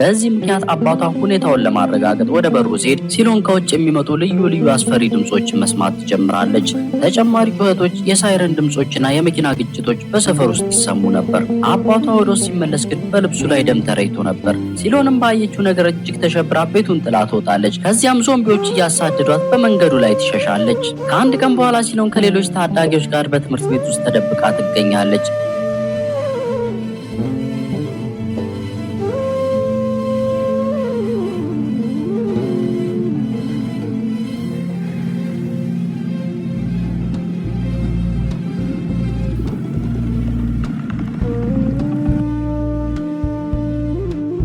በዚህ ምክንያት አባቷ ሁኔታውን ለማረጋገጥ ወደ በሩ ሲሄድ ሲሎን ከውጭ የሚመጡ ልዩ ልዩ አስፈሪ ድምጾችን መስማት ትጀምራለች። ተጨማሪ ጩኸቶች፣ የሳይረን ድምጾችና የመኪና ግጭቶች በሰፈር ውስጥ ይሰሙ ነበር። አባቷ ወደ ውስጥ ሲመለስ ግን በልብሱ ላይ ደም ተረጭቶ ነበር። ሲሎንም ባየችው ነገር እጅግ ተሸብራ ቤቱን ጥላ ትወጣለች። ከዚያም ዞምቢዎች እያሳደዷት በመንገዱ ላይ ትሸሻለች። ከአንድ ቀን በኋላ ሲሎን ከሌሎች ታዳጊዎች ጋር በትምህርት ቤት ውስጥ ተደብቃ ትገኛለች።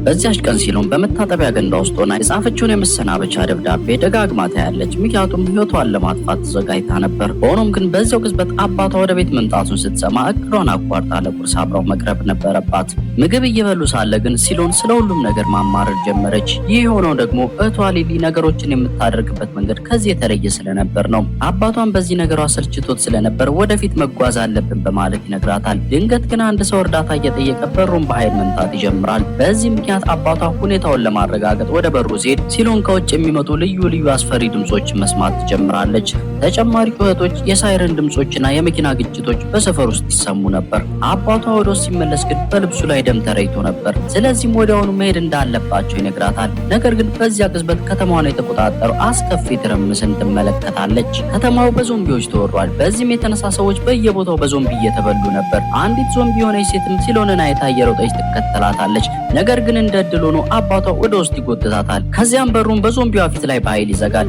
በዚያች ቀን ሲሎን በመታጠቢያ ገንዳ ውስጥ ሆና የጻፈችውን የመሰናበቻ ደብዳቤ ደጋግማ ታያለች። ምክንያቱም ሕይወቷን ለማጥፋት ተዘጋጅታ ነበር። ሆኖም ግን በዚያው ቅጽበት አባቷ ወደ ቤት መምጣቱን ስትሰማ እቅዷን አቋርጣ ለቁርስ አብረው መቅረብ ነበረባት። ምግብ እየበሉ ሳለ ግን ሲሎን ስለ ሁሉም ነገር ማማረር ጀመረች። ይህ የሆነው ደግሞ እህቷ ሊሊ ነገሮችን የምታደርግበት መንገድ ከዚህ የተለየ ስለነበር ነው። አባቷን በዚህ ነገሯ ሰልችቶት ስለነበር ወደፊት መጓዝ አለብን በማለት ይነግራታል። ድንገት ግን አንድ ሰው እርዳታ እየጠየቀ በሩን በኃይል መምታት ይጀምራል። በዚህ ምክንያት አባቷ ሁኔታውን ለማረጋገጥ ወደ በሩ ሲሄድ ሲሎን ከውጭ የሚመጡ ልዩ ልዩ አስፈሪ ድምጾችን መስማት ትጀምራለች። ተጨማሪ ጩኸቶች፣ የሳይረን ድምጾችና የመኪና ግጭቶች በሰፈር ውስጥ ይሰሙ ነበር። አባቷ ወደ ውስጥ ሲመለስ ግን በልብሱ ላይ ደም ተረጭቶ ነበር። ስለዚህም ወዲያውኑ መሄድ እንዳለባቸው ይነግራታል። ነገር ግን በዚያ ቅጽበት ከተማዋን የተቆጣጠረው አስከፊ ትርምስን ትመለከታለች። ከተማው በዞምቢዎች ተወሯል። በዚህም የተነሳ ሰዎች በየቦታው በዞምቢ እየተበሉ ነበር። አንዲት ዞምቢ የሆነች ሴትም ሲሎንን አይታ እየሮጠች ትከተላታለች። ነገር ግን እንደ እድል ሆኖ አባቷ ወደ ውስጥ ይጎትታታል። ከዚያም በሩን በዞምቢዋ ፊት ላይ በኃይል ይዘጋል።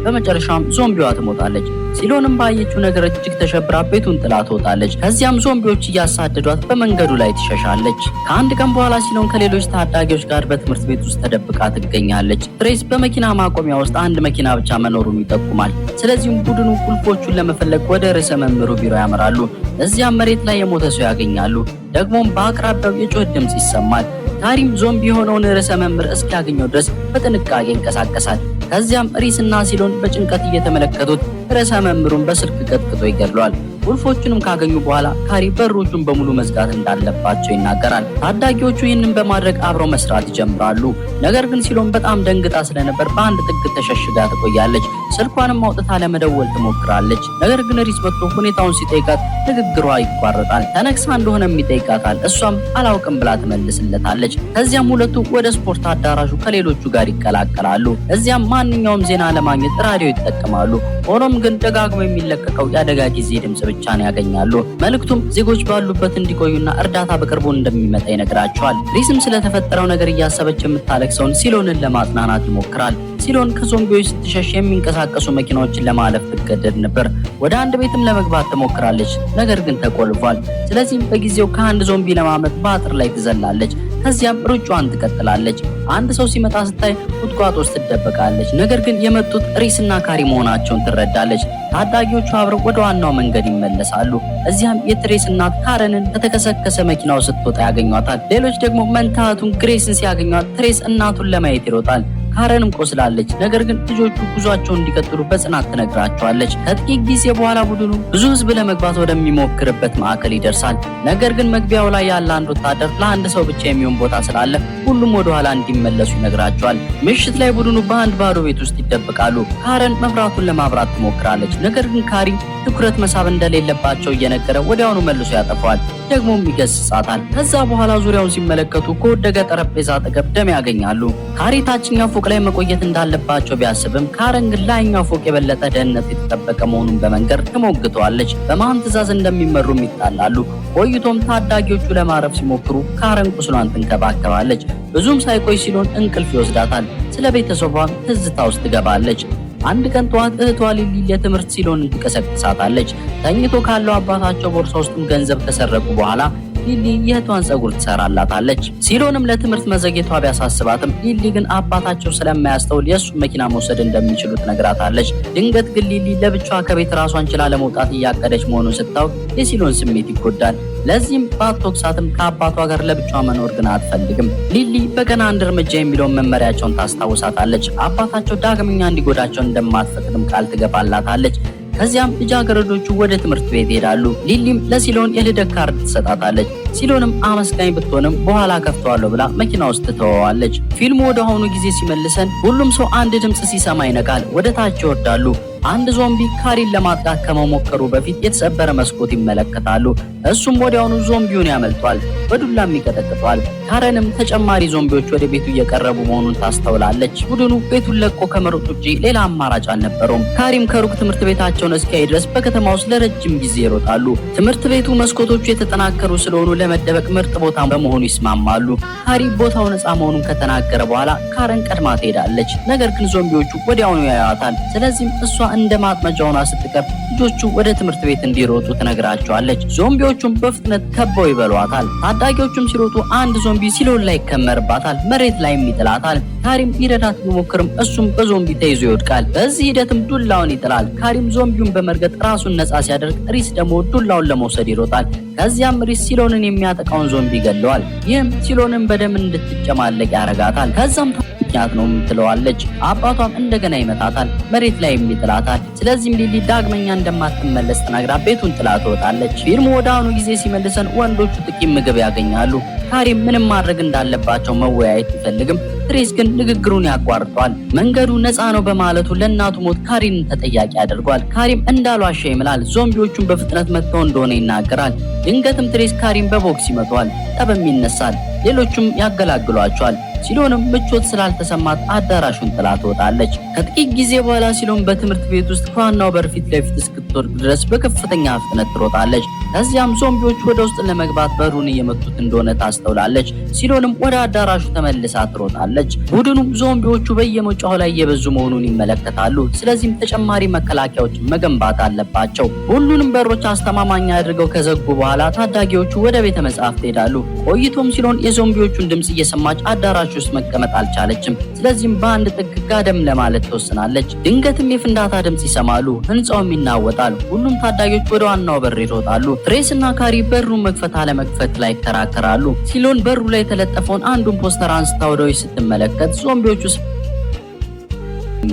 በመጨረሻም ዞምቢዋ ትሞታለች። ሲሎንም ባየችው ነገር እጅግ ተሸብራ ቤቱን ጥላ ትወጣለች። ከዚያም ዞምቢዎች እያሳደዷት በመንገዱ ላይ ትሸሻለች። ከአንድ ቀን በኋላ ሲሎን ከሌሎች ታዳጊዎች ጋር በትምህርት ቤት ውስጥ ተደብቃ ትገኛለች። ትሬስ በመኪና ማቆሚያ ውስጥ አንድ መኪና ብቻ መኖሩን ይጠቁማል። ስለዚህም ቡድኑ ቁልፎቹን ለመፈለግ ወደ ርዕሰ መምህሩ ቢሮ ያመራሉ። እዚያም መሬት ላይ የሞተ ሰው ያገኛሉ። ደግሞም በአቅራቢያው የጩኸት ድምጽ ይሰማል። ካሪም ዞምቢ የሆነውን ርዕሰ መምህር እስኪያገኘው ድረስ በጥንቃቄ ይንቀሳቀሳል። ከዚያም ሪስና ሲሎን በጭንቀት እየተመለከቱት ርዕሰ መምህሩን በስልክ ቀጥቅጦ ይገድለዋል። ቁልፎቹንም ካገኙ በኋላ ካሪ በሮቹን በሙሉ መዝጋት እንዳለባቸው ይናገራል። ታዳጊዎቹ ይህንን በማድረግ አብረው መስራት ይጀምራሉ። ነገር ግን ሲሎን በጣም ደንግጣ ስለነበር በአንድ ጥግ ተሸሽጋ ትቆያለች። ስልኳንም አውጥታ ለመደወል ትሞክራለች። ነገር ግን ሪስ መጥቶ ሁኔታውን ሲጠይቃት ንግግሯ ይቋረጣል። ተነክሳ እንደሆነም ይጠይቃታል። እሷም አላውቅም ብላ ትመልስለታለች። ከዚያም ሁለቱ ወደ ስፖርት አዳራሹ ከሌሎቹ ጋር ይቀላቀላሉ። እዚያም ማንኛውም ዜና ለማግኘት ራዲዮ ይጠቀማሉ። ሆኖም ግን ደጋግሞ የሚለቀቀው የአደጋ ጊዜ ድምጽ ብቻ ነው ያገኛሉ። መልእክቱም ዜጎች ባሉበት እንዲቆዩና እርዳታ በቅርቡ እንደሚመጣ ይነግራቸዋል። ሪስም ስለተፈጠረው ነገር እያሰበች የምታለቅሰውን ሲሎንን ለማጽናናት ይሞክራል። ሲሎን ከዞምቢዎች ስትሸሽ የሚንቀሳቀሱ መኪናዎችን ለማለፍ ትገደድ ነበር። ወደ አንድ ቤትም ለመግባት ትሞክራለች፣ ነገር ግን ተቆልፏል። ስለዚህም በጊዜው ከአንድ ዞምቢ ለማምለጥ በአጥር ላይ ትዘላለች። ከዚያም ሩጫዋን ትቀጥላለች። አንድ ሰው ሲመጣ ስታይ ቁጥቋጦ ውስጥ ትደበቃለች። ነገር ግን የመጡት ሪስና ካሪ መሆናቸውን ትረዳለች። ታዳጊዎቹ አብረው ወደ ዋናው መንገድ ይመለሳሉ። እዚያም የትሬስ እናት ካረንን ከተከሰከሰ መኪናው ስትወጣ ያገኟታል። ሌሎች ደግሞ መንታ እህቱን ግሬስን ሲያገኟት ትሬስ እናቱን ለማየት ይሮጣል። ካረንም ቆስላለች። ነገር ግን ልጆቹ ጉዟቸውን እንዲቀጥሉ በጽናት ትነግራቸዋለች። ከጥቂት ጊዜ በኋላ ቡድኑ ብዙ ሕዝብ ለመግባት ወደሚሞክርበት ማዕከል ይደርሳል። ነገር ግን መግቢያው ላይ ያለ አንድ ወታደር ለአንድ ሰው ብቻ የሚሆን ቦታ ስላለ ሁሉም ወደ ኋላ እንዲመለሱ ይነግራቸዋል። ምሽት ላይ ቡድኑ በአንድ ባዶ ቤት ውስጥ ይደበቃሉ። ካረን መብራቱን ለማብራት ትሞክራለች። ነገር ግን ካሪ ትኩረት መሳብ እንደሌለባቸው እየነገረ ወዲያውኑ መልሶ ያጠፋዋል። ደግሞም ይገስጻታል። ከዛ በኋላ ዙሪያውን ሲመለከቱ ከወደቀ ጠረጴዛ አጠገብ ደም ያገኛሉ። ካሪ ታችኛው ፎቅ ላይ መቆየት እንዳለባቸው ቢያስብም ካረን ግን ላይኛው ፎቅ የበለጠ ደህንነቱ የተጠበቀ መሆኑን በመንገር ትሞግተዋለች። በማን ትዕዛዝ እንደሚመሩም ይጣላሉ። ቆይቶም ታዳጊዎቹ ለማረፍ ሲሞክሩ ካረን ቁስሏን ትንከባከባለች። ብዙም ሳይቆይ ሲሎን እንቅልፍ ይወስዳታል። ስለ ቤተሰቧም ትዝታ ውስጥ ትገባለች። አንድ ቀን ጠዋት እህቷ ሊሊ ለትምህርት ሲሎንን ትቀሰቅሳታለች። ተኝቶ ካለው አባታቸው ቦርሳ ውስጥም ገንዘብ ከሰረቁ በኋላ ሊሊ የእህቷን ጸጉር ትሰራላታለች። ሲሎንም ለትምህርት መዘግየቷ ቢያሳስባትም ሊሊ ግን አባታቸው ስለማያስተውል የእሱን መኪና መውሰድ እንደሚችሉ ትነግራታለች። ድንገት ግን ሊሊ ለብቻዋ ከቤት ራሷን ችላ ለመውጣት እያቀደች መሆኑን ስታውቅ የሲሎን ስሜት ይጎዳል። ለዚህም ባትወቅሳትም ከአባቷ ጋር ለብቻዋ መኖር ግን አትፈልግም። ሊሊ በቀን አንድ እርምጃ የሚለውን መመሪያቸውን ታስታውሳታለች። አባታቸው ዳግመኛ እንዲጎዳቸው እንደማትፈቅድም ቃል ትገባላታለች። ከዚያም ልጃገረዶቹ ወደ ትምህርት ቤት ይሄዳሉ። ሊሊም ለሲሎን የልደት ካርድ ትሰጣታለች። ሲሎንም አመስጋኝ ብትሆንም በኋላ ከፍተዋለሁ ብላ መኪና ውስጥ ትተወዋለች። ፊልሙ ወደ አሁኑ ጊዜ ሲመልሰን ሁሉም ሰው አንድ ድምፅ ሲሰማ ይነቃል። ወደ ታች ይወርዳሉ። አንድ ዞምቢ ካሪን ለማጥቃት ከመሞከሩ በፊት የተሰበረ መስኮት ይመለከታሉ። እሱም ወዲያውኑ ዞምቢውን ያመልጧል፣ በዱላም ይቀጠቅጠዋል። ካረንም ተጨማሪ ዞምቢዎች ወደ ቤቱ እየቀረቡ መሆኑን ታስተውላለች። ቡድኑ ቤቱን ለቆ ከመሮጥ ውጪ ሌላ አማራጭ አልነበረውም። ካሪም ከሩቅ ትምህርት ቤታቸውን እስኪያይ ድረስ በከተማ ውስጥ ለረጅም ጊዜ ይሮጣሉ። ትምህርት ቤቱ መስኮቶቹ የተጠናከሩ ስለሆኑ ለመደበቅ ምርጥ ቦታ በመሆኑ ይስማማሉ። ካሪ ቦታው ነፃ መሆኑን ከተናገረ በኋላ ካረን ቀድማ ትሄዳለች። ነገር ግን ዞምቢዎቹ ወዲያውኑ ያዩዋታል። ስለዚህም እሷ እንደ ማጥመጃ ሆና ስትቀር ልጆቹ ወደ ትምህርት ቤት እንዲሮጡ ትነግራቸዋለች። ዞምቢዎቹም በፍጥነት ከበው ይበሏታል። ታዳጊዎቹም ሲሮጡ አንድ ዞምቢ ሲሎን ላይ ይከመርባታል፣ መሬት ላይም ይጥላታል። ካሪም ሊረዳት ቢሞክርም እሱም በዞምቢ ተይዞ ይወድቃል። በዚህ ሂደትም ዱላውን ይጥላል። ካሪም ዞምቢውን በመርገጥ ራሱን ነፃ ሲያደርግ፣ ሪስ ደግሞ ዱላውን ለመውሰድ ይሮጣል። ከዚያም ሪስ ሲሎንን የሚያጠቃውን ዞምቢ ይገለዋል። ይህም ሲሎንን በደም እንድትጨማለቅ ያረጋታል። ከዛም ምክንያት ነው ትለዋለች። አባቷም እንደገና ይመታታል፣ መሬት ላይ ይጥላታል። ስለዚህም ሊሊ ዳግመኛ እንደማትመለስ ተናግራ ቤቱን ጥላ ትወጣለች። ፊልሙ ወደ አሁኑ ጊዜ ሲመልሰን ወንዶቹ ጥቂት ምግብ ያገኛሉ። ካሪም ምንም ማድረግ እንዳለባቸው መወያየት ቢፈልግም ትሬስ ግን ንግግሩን ያቋርጧል። መንገዱ ነፃ ነው በማለቱ ለእናቱ ሞት ካሪን ተጠያቂ ያደርጓል። ካሪም እንዳልዋሸ ይምላል። ዞምቢዎቹን በፍጥነት መጥተው እንደሆነ ይናገራል። ድንገትም ትሬስ ካሪም በቦክስ ይመታዋል። ጠብም ይነሳል። ሌሎቹም ያገላግሏቸዋል። ሲሎንም ምቾት ስላልተሰማት አዳራሹን ጥላ ትወጣለች። ከጥቂት ጊዜ በኋላ ሲሎን በትምህርት ቤት ውስጥ ከዋናው በር ፊት ለፊት እስክትወድቅ ድረስ በከፍተኛ ፍጥነት ትሮጣለች። ከዚያም ዞምቢዎች ወደ ውስጥ ለመግባት በሩን እየመቱት እንደሆነ ታስተውላለች። ሲሎንም ወደ አዳራሹ ተመልሳ ትሮጣለች። ቡድኑም ዞምቢዎቹ በየመውጫው ላይ እየበዙ መሆኑን ይመለከታሉ። ስለዚህም ተጨማሪ መከላከያዎችን መገንባት አለባቸው። ሁሉንም በሮች አስተማማኝ አድርገው ከዘጉ በኋላ ታዳጊዎቹ ወደ ቤተ መጻሕፍት ይሄዳሉ። ቆይቶም ሲሎን የዞምቢዎቹን ድምጽ እየሰማች አዳራሹ ውስጥ መቀመጥ አልቻለችም። ስለዚህም በአንድ ጥግ ጋደም ለማለት ትወስናለች። ድንገትም የፍንዳታ ድምጽ ይሰማሉ። ህንጻውም ይናወጣል። ሁሉም ታዳጊዎች ወደ ዋናው በር ይሮጣሉ። ትሬስ እና ካሪ በሩን መክፈት አለመክፈት ላይ ይከራከራሉ። ሲሎን በሩ ላይ የተለጠፈውን አንዱን ፖስተር አንስታ ወደ ውጭ ስትመለከት ዞምቢዎቹ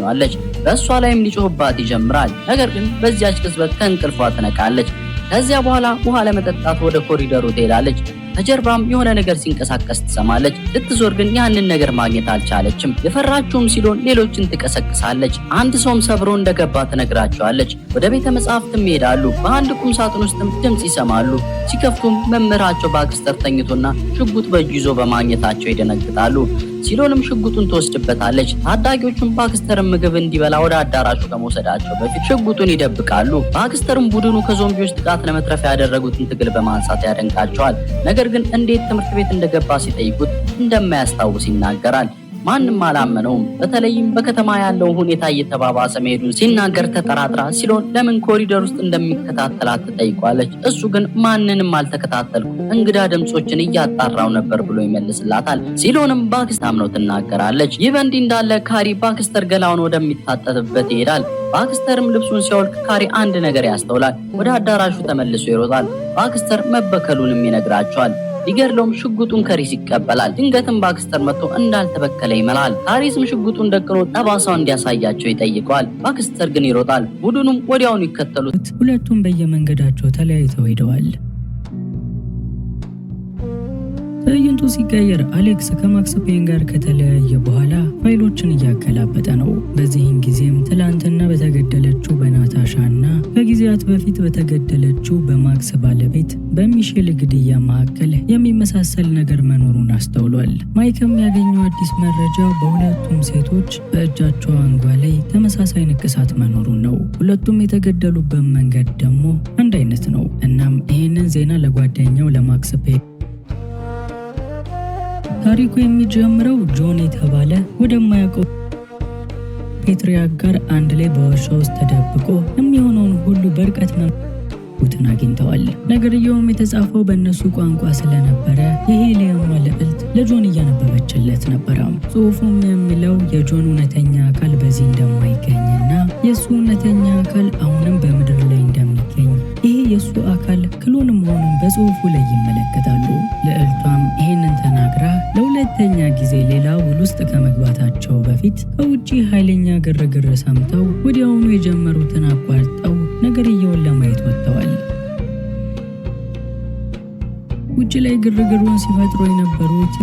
አለች። በእሷ ላይም ሊጮህባት ይጀምራል። ነገር ግን በዚያች ቅጽበት ከእንቅልፏ ትነቃለች። ከዚያ በኋላ ውሃ ለመጠጣት ወደ ኮሪደሩ ትሄዳለች። ከጀርባም የሆነ ነገር ሲንቀሳቀስ ትሰማለች። ስትዞር ግን ያንን ነገር ማግኘት አልቻለችም። የፈራችውም ሲሎን ሌሎችን ትቀሰቅሳለች። አንድ ሰውም ሰብሮ እንደገባ ትነግራቸዋለች። ወደ ቤተ መጻሕፍትም ይሄዳሉ። በአንድ ቁም ሳጥን ውስጥም ድምጽ ይሰማሉ። ሲከፍቱም መምህራቸው ባክስተር ተኝቶና ሽጉጥ በእጁ ይዞ በማግኘታቸው ይደነግጣሉ። ሲሎንም ሽጉጡን ትወስድበታለች። ታዳጊዎቹም ባክስተርን ምግብ እንዲበላ ወደ አዳራሹ ከመውሰዳቸው በፊት ሽጉጡን ይደብቃሉ። ባክስተርም ቡድኑ ከዞምቢዎች ጥቃት ለመትረፍ ያደረጉትን ትግል በማንሳት ያደንቃቸዋል። ነገር ግን እንዴት ትምህርት ቤት እንደገባ ሲጠይቁት እንደማያስታውስ ይናገራል። ማንም አላመነውም። በተለይም በከተማ ያለው ሁኔታ እየተባባሰ መሄዱን ሲናገር ተጠራጥራ ሲሎን ለምን ኮሪደር ውስጥ እንደሚከታተላት ትጠይቋለች። እሱ ግን ማንንም አልተከታተልኩም፣ እንግዳ ድምጾችን እያጣራው ነበር ብሎ ይመልስላታል። ሲሎንም ባክስተር አምነው ትናገራለች። ይህ በእንዲህ እንዳለ ካሪ ባክስተር ገላውን ወደሚታጠብበት ይሄዳል። ባክስተርም ልብሱን ሲያወልቅ ካሪ አንድ ነገር ያስተውላል። ወደ አዳራሹ ተመልሶ ይሮጣል። ባክስተር መበከሉንም ይነግራቸዋል። ሊገድለውም ሽጉጡን ከሪስ ይቀበላል። ድንገትም ባክስተር መጥቶ እንዳልተበከለ ይምላል። ካሪስም ሽጉጡን ደቅኖ ጠባሳው እንዲያሳያቸው ይጠይቀዋል። ባክስተር ግን ይሮጣል። ቡድኑም ወዲያውኑ ይከተሉት። ሁለቱም በየመንገዳቸው ተለያይተው ሄደዋል። ትዕይንቱ ሲቀየር አሌክስ ከማክስ ፔን ጋር ከተለያየ በኋላ ፋይሎችን እያገላበጠ ነው። በዚህም ጊዜም ትላንትና በተገደለችው በናታሻ እና ከጊዜያት በፊት በተገደለችው በማክስ ባለቤት በሚሼል ግድያ መካከል የሚመሳሰል ነገር መኖሩን አስተውሏል። ማይክም ያገኘው አዲስ መረጃ በሁለቱም ሴቶች በእጃቸው አንጓ ላይ ተመሳሳይ ንቅሳት መኖሩን ነው። ሁለቱም የተገደሉበት መንገድ ደግሞ አንድ አይነት ነው። እናም ይህንን ዜና ለጓደኛው ለማክስ ፔን ታሪኩ የሚጀምረው ጆን የተባለ ወደማያውቀው ፔትሪያክ ጋር አንድ ላይ በዋሻ ውስጥ ተደብቆ የሚሆነውን ሁሉ በርቀት መትን አግኝተዋል። ነገርየውም የተጻፈው በእነሱ ቋንቋ ስለነበረ የሄሊየሟ ልዕልት ለጆን እያነበበችለት ነበረ። ጽሑፉም የሚለው የጆን እውነተኛ አካል በዚህ እንደማይገኝና የእሱ እውነተኛ አካል አሁንም በምድር ላይ እንደሚገኝ፣ ይሄ የእሱ አካል clone መሆኑን በጽሑፉ ላይ ይመለከታሉ። ልዕልቷም ይህንን ተናግራ ለሁለተኛ ጊዜ ሌላ ውል ውስጥ ከመግባታቸው በፊት ከውጪ ኃይለኛ ግርግር ሰምተው ወዲያውኑ የጀመሩትን አቋርጠው ነገርየውን ለማየት ወጥተዋል። ውጪ ውጭ ላይ ግርግሩን ሲፈጥሩ የነበሩት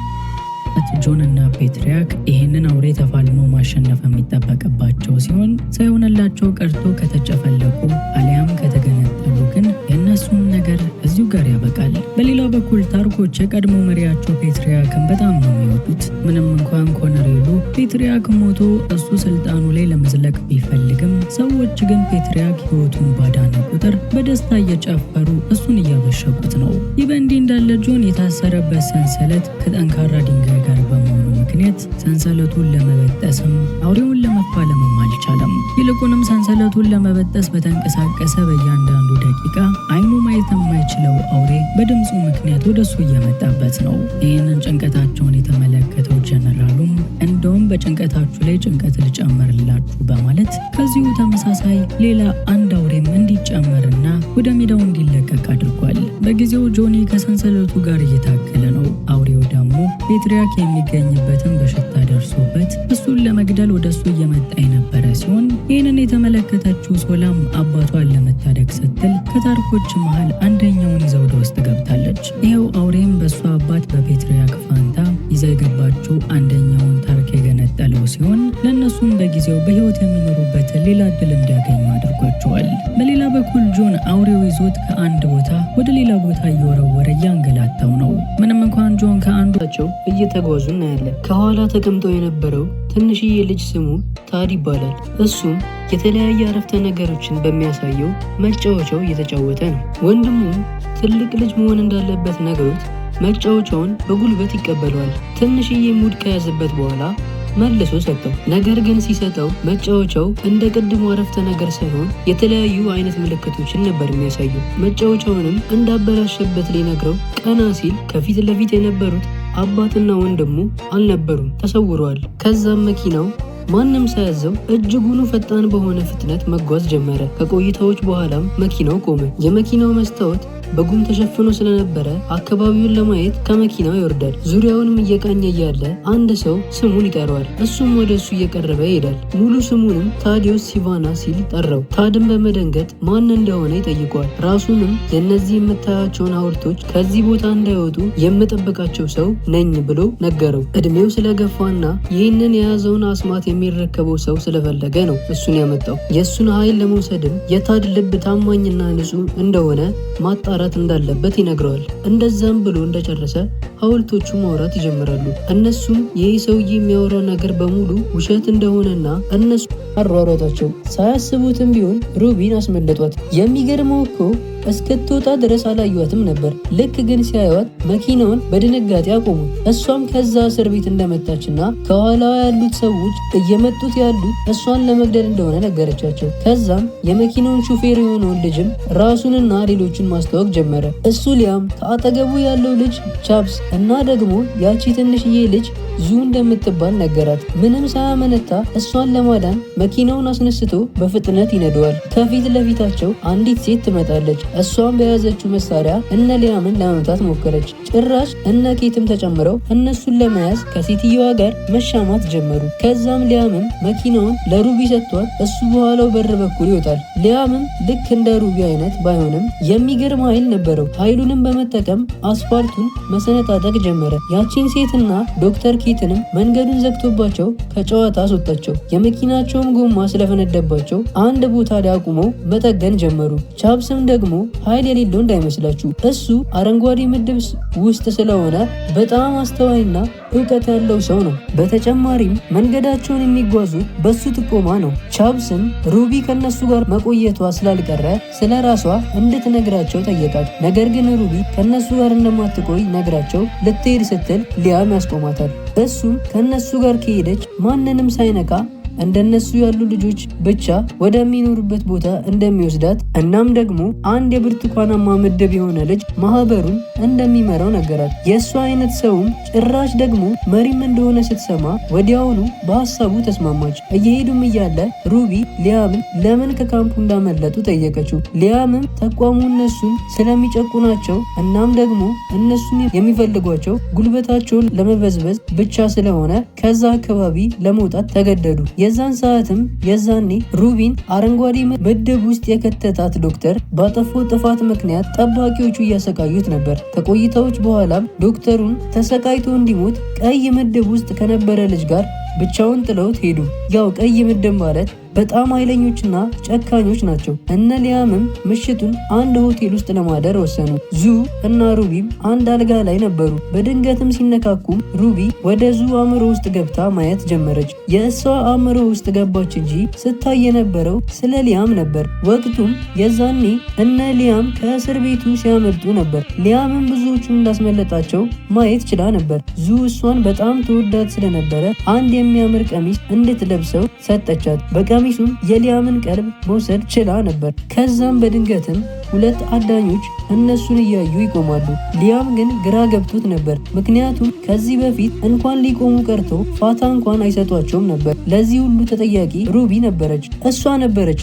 ጆን እና ፔትሪያክ ይህንን አውሬ ተፋልመው ማሸነፍ የሚጠበቅባቸው ሲሆን ሳይሆንላቸው ቀርቶ ከተጨፈለቁ አሊያም ከተገነጠሉ ግን የእነሱን ነገር እዚሁ ጋር ያበቃል። በሌላ በኩል ታርኮች የቀድሞ መሪያቸው ፔትሪያክን በጣም ነው የሚወዱት። ምንም እንኳን ኮሎኔሉ ፔትሪያክ ሞቶ እሱ ስልጣኑ ላይ ለመዝለቅ ቢፈልግም ሰዎች ግን ፔትሪያክ ሕይወቱን ባዳነ ቁጥር በደስታ እየጨፈሩ እሱን እያበሸቁት ነው። ይህ በእንዲህ እንዳለ ጆን የታሰረበት ሰንሰለት ከጠንካራ ድንጋይ ጋር በመሆኑ ምክንያት ሰንሰለቱን ለመበጠስም አውሬውን ለመፋለምም አልቻለም። ይልቁንም ሰንሰለቱን ለመበጠስ በተንቀሳቀሰ በእያንዳንዱ ደቂቃ አይኑ ማየት የማይችለው አውሬ በድምፁ ምክንያት ወደሱ እየመጣበት ነው። ይህንን ጭንቀታቸውን የተመለከተው ጀነራሉም እንደውም በጭንቀታችሁ ላይ ጭንቀት ልጨምርላችሁ በማለት ከዚሁ ተመሳሳይ ሌላ አንድ አውሬም እንዲጨመርና ወደ ሜዳው እንዲለቀቅ አድርጓል። በጊዜው ጆኒ ከሰንሰለቱ ጋር እየታገለ ነው። አውሬው ደግሞ ፔትሪያክ የሚገኝበትን በሽታ ደርሶበት እሱን ለመግደል ወደ እሱ እየመጣ የነበረ ሲሆን ይህንን የተመለከተችው ሶላም አባቷን ለመታደግ ስትል ከታርኮች መሃል አንደኛውን ይዛ ወደ ውስጥ ገብታለች። ይኸው አውሬም በእሷ አባት በፔትሪያክ ፋንታ ይዛ የገባችው አንደኛውን ታርክ የገነጠለው ሲሆን ለእነሱም በጊዜው በህይወት የሚኖሩበትን ሌላ እድል እንዲያገኙ አድርጓቸዋል። በሌላ በኩል ጆን አውሬው ይዞት ከአንድ ቦታ ወደ ሌላ ቦታ እየወረወረ እያንገላታው ነው። ምንም እንኳን ጆን ከአንዱ እየተጓዙ እናያለን። ከኋላ ተቀምጦ የነበረው ትንሽዬ ልጅ ስሙ ታድ ይባላል። እሱም የተለያየ አረፍተ ነገሮችን በሚያሳየው መጫወቻው እየተጫወተ ነው። ወንድሙም ትልቅ ልጅ መሆን እንዳለበት ነግሮት መጫወቻውን በጉልበት ይቀበለዋል። ትንሽዬ ሙድ ከያዘበት በኋላ መልሶ ሰጠው። ነገር ግን ሲሰጠው መጫወቻው እንደ ቅድሙ አረፍተ ነገር ሳይሆን የተለያዩ አይነት ምልክቶችን ነበር የሚያሳየው። መጫወቻውንም እንዳበላሸበት ሊነግረው ቀና ሲል ከፊት ለፊት የነበሩት አባትና ወንድሙ አልነበሩም፣ ተሰውረዋል። ከዛም መኪናው ማንም ሳያዘው እጅጉኑ ፈጣን በሆነ ፍጥነት መጓዝ ጀመረ። ከቆይታዎች በኋላም መኪናው ቆመ። የመኪናው መስታወት በጉም ተሸፍኖ ስለነበረ አካባቢውን ለማየት ከመኪናው ይወርዳል። ዙሪያውንም እየቃኘ እያለ አንድ ሰው ስሙን ይጠራዋል። እሱም ወደ እሱ እየቀረበ ይሄዳል። ሙሉ ስሙንም ታዲዮስ ሲቫና ሲል ጠራው። ታድም በመደንገጥ ማን እንደሆነ ይጠይቀዋል። ራሱንም የእነዚህ የምታያቸውን ሐውልቶች ከዚህ ቦታ እንዳይወጡ የምጠብቃቸው ሰው ነኝ ብሎ ነገረው። እድሜው ስለገፋና ይህንን የያዘውን አስማት የሚረከበው ሰው ስለፈለገ ነው እሱን ያመጣው። የእሱን ኃይል ለመውሰድም የታድ ልብ ታማኝና ንጹሕ እንደሆነ ማጣራት እንዳለበት ይነግረዋል። እንደዛም ብሎ እንደጨረሰ ሐውልቶቹ ማውራት ይጀምራሉ። እነሱም ይህ ሰውዬ የሚያወራው ነገር በሙሉ ውሸት እንደሆነና እነሱ አሯሯጧቸው። ሳያስቡትም ቢሆን ሩቢን አስመለጧት። የሚገርመው እኮ እስክትወጣ ድረስ አላዩዋትም ነበር። ልክ ግን ሲያዩዋት መኪናውን በድንጋጤ አቆሙ። እሷም ከዛ እስር ቤት እንደመጣችና ከኋላዋ ያሉት ሰዎች እየመጡት ያሉት እሷን ለመግደል እንደሆነ ነገረቻቸው። ከዛም የመኪናውን ሹፌር የሆነውን ልጅም ራሱንና ሌሎችን ማስተዋወቅ ጀመረ። እሱ ሊያም፣ ከአጠገቡ ያለው ልጅ ቻፕስ እና ደግሞ ያቺ ትንሽዬ ልጅ ዙ እንደምትባል ነገራት። ምንም ሳያመነታ እሷን ለማዳን መኪናውን አስነስቶ በፍጥነት ይነደዋል። ከፊት ለፊታቸው አንዲት ሴት ትመጣለች። እሷን በያዘችው መሳሪያ እነ ሊያምን ለመምታት ሞከረች። ጭራሽ እነ ኬትም ተጨምረው እነሱን ለመያዝ ከሴትየዋ ጋር መሻማት ጀመሩ። ከዛም ሊያምም መኪናውን ለሩቢ ሰጥቷት እሱ በኋላው በር በኩል ይወጣል። ሊያምም ልክ እንደ ሩቢ አይነት ባይሆንም የሚገርም ኃይል ነበረው። ኃይሉንም በመጠቀም አስፋልቱን መሰነጣጠቅ ጀመረ። ያቺን ሴትና ዶክተር ኬትንም መንገዱን ዘግቶባቸው ከጨዋታ አስወጣቸው። የመኪናቸውም ጎማ ስለፈነደባቸው አንድ ቦታ ላይ አቁመው መጠገን ጀመሩ። ቻፕስም ደግሞ ኃይል የሌለው እንዳይመስላችሁ እሱ አረንጓዴ ምድብ ውስጥ ስለሆነ በጣም አስተዋይና እውቀት ያለው ሰው ነው። በተጨማሪም መንገዳቸውን የሚጓዙት በሱ ጥቆማ ነው። ቻፕስም ሩቢ ከነሱ ጋር መቆየቷ ስላልቀረ ስለ ራሷ እንድትነግራቸው ጠየቃት። ነገር ግን ሩቢ ከነሱ ጋር እንደማትቆይ ነግራቸው ልትሄድ ስትል ሊያም ያስቆማታል። እሱም ከነሱ ጋር ከሄደች ማንንም ሳይነካ እንደነሱ ያሉ ልጆች ብቻ ወደሚኖሩበት ቦታ እንደሚወስዳት እናም ደግሞ አንድ የብርቱካናማ ምድብ የሆነ ልጅ ማህበሩን እንደሚመራው ነገራት። የእሱ አይነት ሰውም ጭራሽ ደግሞ መሪም እንደሆነ ስትሰማ ወዲያውኑ በሀሳቡ ተስማማች። እየሄዱም እያለ ሩቢ ሊያምን ለምን ከካምፑ እንዳመለጡ ጠየቀችው። ሊያምም ተቋሙ እነሱን ስለሚጨቁናቸው እናም ደግሞ እነሱን የሚፈልጓቸው ጉልበታቸውን ለመበዝበዝ ብቻ ስለሆነ ከዛ አካባቢ ለመውጣት ተገደዱ። የዛን ሰዓትም የዛኔ ሩቢን አረንጓዴ ምድብ ውስጥ የከተታት ዶክተር ባጠፋው ጥፋት ምክንያት ጠባቂዎቹ እያሰቃዩት ነበር። ከቆይታዎች በኋላም ዶክተሩን ተሰቃይቶ እንዲሞት ቀይ ምድብ ውስጥ ከነበረ ልጅ ጋር ብቻውን ጥለውት ሄዱ። ያው ቀይ ምድብ ማለት በጣም ኃይለኞችና ጨካኞች ናቸው። እነ ሊያምም ምሽቱን አንድ ሆቴል ውስጥ ለማደር ወሰኑ። ዙ እና ሩቢም አንድ አልጋ ላይ ነበሩ። በድንገትም ሲነካኩም ሩቢ ወደ ዙ አእምሮ ውስጥ ገብታ ማየት ጀመረች። የእሷ አእምሮ ውስጥ ገባች እንጂ ስታይ የነበረው ስለ ሊያም ነበር። ወቅቱም የዛኔ እነ ሊያም ከእስር ቤቱ ሲያመልጡ ነበር። ሊያምም ብዙዎቹን እንዳስመለጣቸው ማየት ችላ ነበር። ዙ እሷን በጣም ተወዳት ስለነበረ አንድ የሚያምር ቀሚስ እንድትለብሰው ሰጠቻት። በቀሚሱም የሊያምን ቀልብ መውሰድ ችላ ነበር። ከዛም በድንገትም ሁለት አዳኞች እነሱን እያዩ ይቆማሉ። ሊያም ግን ግራ ገብቶት ነበር። ምክንያቱም ከዚህ በፊት እንኳን ሊቆሙ ቀርቶ ፋታ እንኳን አይሰጧቸውም ነበር። ለዚህ ሁሉ ተጠያቂ ሩቢ ነበረች። እሷ ነበረች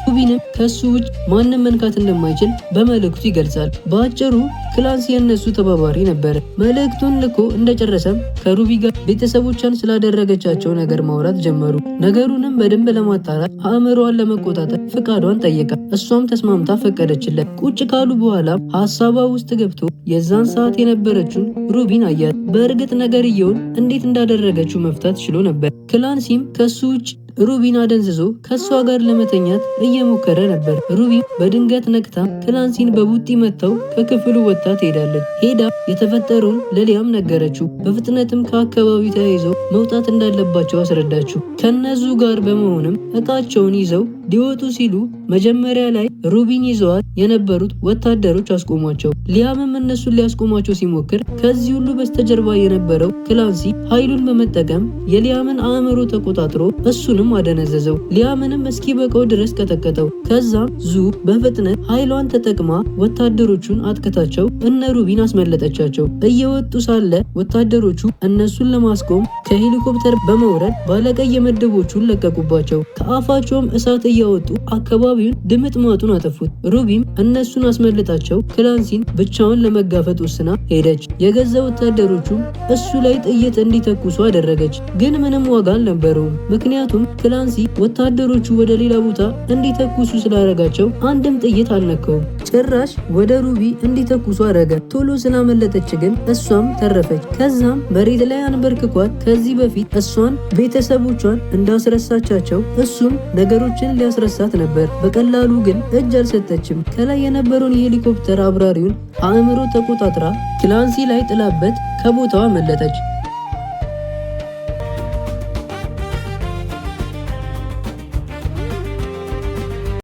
ሩቢንም ከሱ ውጭ ማንም መንካት እንደማይችል በመልእክቱ ይገልጻል። በአጭሩ ክላንሲ የእነሱ ተባባሪ ነበር። መልእክቱን ልኮ እንደጨረሰም ከሩቢ ጋር ቤተሰቦቿን ስላደረገቻቸው ነገር ማውራት ጀመሩ። ነገሩንም በደንብ ለማጣራት አእምሮዋን ለመቆጣጠር ፍቃዷን ጠየቃ። እሷም ተስማምታ ፈቀደችለት። ቁጭ ካሉ በኋላ ሀሳቧ ውስጥ ገብቶ የዛን ሰዓት የነበረችውን ሩቢን አያት። በእርግጥ ነገርየውን እንዴት እንዳደረገችው መፍታት ችሎ ነበር። ክላንሲም ከሱ ውጭ ሩቢን አደንዝዞ ከሷ ጋር ለመተኛት እየሞከረ ነበር። ሩቢ በድንገት ነቅታ ክላንሲን በቡጢ መታው ከክፍሉ ወጥታ ትሄዳለች። ሄዳ የተፈጠረውን ለሊያም ነገረችው። በፍጥነትም ከአካባቢው ተያይዘው መውጣት እንዳለባቸው አስረዳችው። ከነዙ ጋር በመሆንም እቃቸውን ይዘው ሊወጡ ሲሉ መጀመሪያ ላይ ሩቢን ይዘዋት የነበሩት ወታደሮች አስቆሟቸው። ሊያምም እነሱን ሊያስቆሟቸው ሲሞክር ከዚህ ሁሉ በስተጀርባ የነበረው ክላንሲ ኃይሉን በመጠቀም የሊያምን አእምሮ ተቆጣጥሮ እሱንም አደነዘዘው። ሊያምንም እስኪበቃው ድረስ ቀጠቀጠው። ከዛም ዙ በፍጥነት ኃይሏን ተጠቅማ ወታደሮቹን አጥቅታቸው እነ ሩቢን አስመለጠቻቸው። እየወጡ ሳለ ወታደሮቹ እነሱን ለማስቆም ከሄሊኮፕተር በመውረድ ባለቀይ ምድቦቹን ለቀቁባቸው። ከአፋቸውም እሳት እያወጡ አካባቢውን ድምጥማጡን አጠፉት። ሩቢም እነሱን አስመልጣቸው ክላንሲን ብቻውን ለመጋፈጥ ወስና ሄደች። የገዛ ወታደሮቹም እሱ ላይ ጥይት እንዲተኩሱ አደረገች። ግን ምንም ዋጋ አልነበረውም። ምክንያቱም ክላንሲ ወታደሮቹ ወደ ሌላ ቦታ እንዲተኩሱ ስላደረጋቸው አንድም ጥይት አልነካውም። ጭራሽ ወደ ሩቢ እንዲተኩሱ አደረገ። ቶሎ ስላመለጠች ግን እሷም ተረፈች። ከዛም መሬት ላይ አንበርክኳት ከዚህ በፊት እሷን ቤተሰቦቿን እንዳስረሳቻቸው እሱም ነገሮችን ሊያስረሳት ነበር። በቀላሉ ግን እጅ አልሰጠችም። ከላይ የነበረውን የሄሊኮፕተር አብራሪውን አእምሮ ተቆጣጥራ ክላንሲ ላይ ጥላበት ከቦታው አመለጠች።